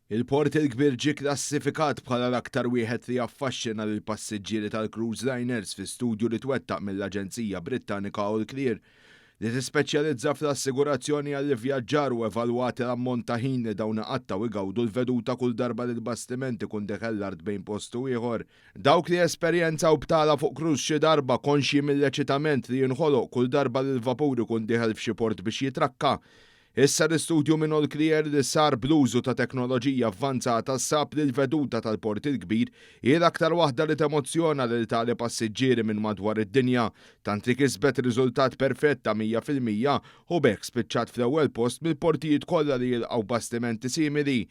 Il-Port il-Kbir ġie klassifikat bħala l-aktar wieħed li jaffaxxina lill-passiġġieri tal-cruise liners fi studju li twettaq mill-aġenzija Brittanika All Clear, li tispeċjalizza fl-assigurazzjoni għall-ivvjaġġar u evalwat l-ammont ta' ħin li dawn iqattgħu igawdu l-veduta kull darba li l-bastiment ikun deħel l-art bejn post u ieħor. Dawk li esperjenzaw btala fuq cruise xi darba konxji mill-eċitament li jinħoloq kull darba li l-vapur ikun dieħel f'xi port biex jitrakka. Issa l-istudju minn All Clear li sar bl-użu ta' teknoloġija avvanzata sab li l-veduta tal-Port il-Kbir hi l-aktar waħda li temozzjona lil tali passiġġieri minn madwar id-dinja, tant li kisbet riżultat perfett ta' 100% u b'hekk spiċċat fl-ewwel post mill-portijiet kollha li jilqgħu bastimenti simili.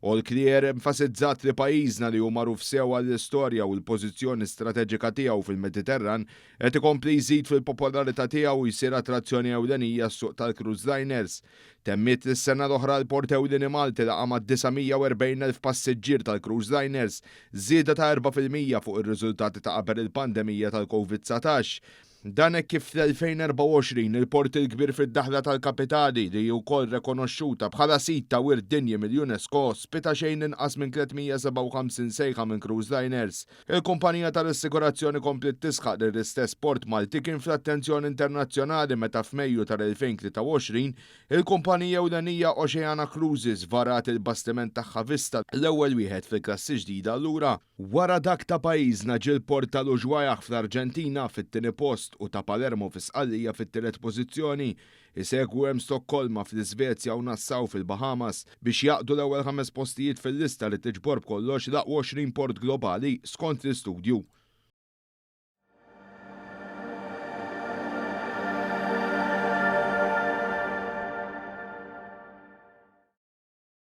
All Clear enfasizzat li pajjiżna li hu magħruf sew għall-istorja u l-pożizzjoni strateġika tiegħu fil-Mediterran qed ikompli jżid fil-popolarità tiegħu u jsir attrazzjoni ewlenija għas-suq tal-cruise liners. Temmiet li s-sena l-oħra l-Port Ewlieni Malti laqa' mad-940,000 passiġġier tal-cruise liners, żieda ta' 4% fuq ir-riżultati ta' qabel il-pandemija tal-Covid 19. Dan hekk kif fl-2024 il-Port il-Kbir fid-daħla tal-kapitali, li hi wkoll rekonoxxuta bħala sit ta' wirt dinji mill-UNESCO, ospita xejn inqas minn 357 sejħa minn cruise liners. Il-kumpanija tal-assigurazzjoni kompliet tisħaq li l-istess port Malti kien fl-attenzjoni internazzjonali meta f'Mejju tal-2023 il-kumpanija ewlenija Oceana Cruises varat il-bastiment tagħha Vista, l-ewwel wieħed fil-klassi ġdida allura. Wara dak ta' pajjiżna ġie l-port ta' Lujuayah fl-Arġentina fit-tieni post u ta' Palermo fi Sqallija fit-tielet pożizzjoni. Isegwu hemm Stokkolma fl-Iżvezja u Nassau fil-Bahamas biex jgħaqqdu l-ewwel ħames postijiet fil-lista li tiġbor b'kollox l-aqwa 20 port globali skont l-istudju.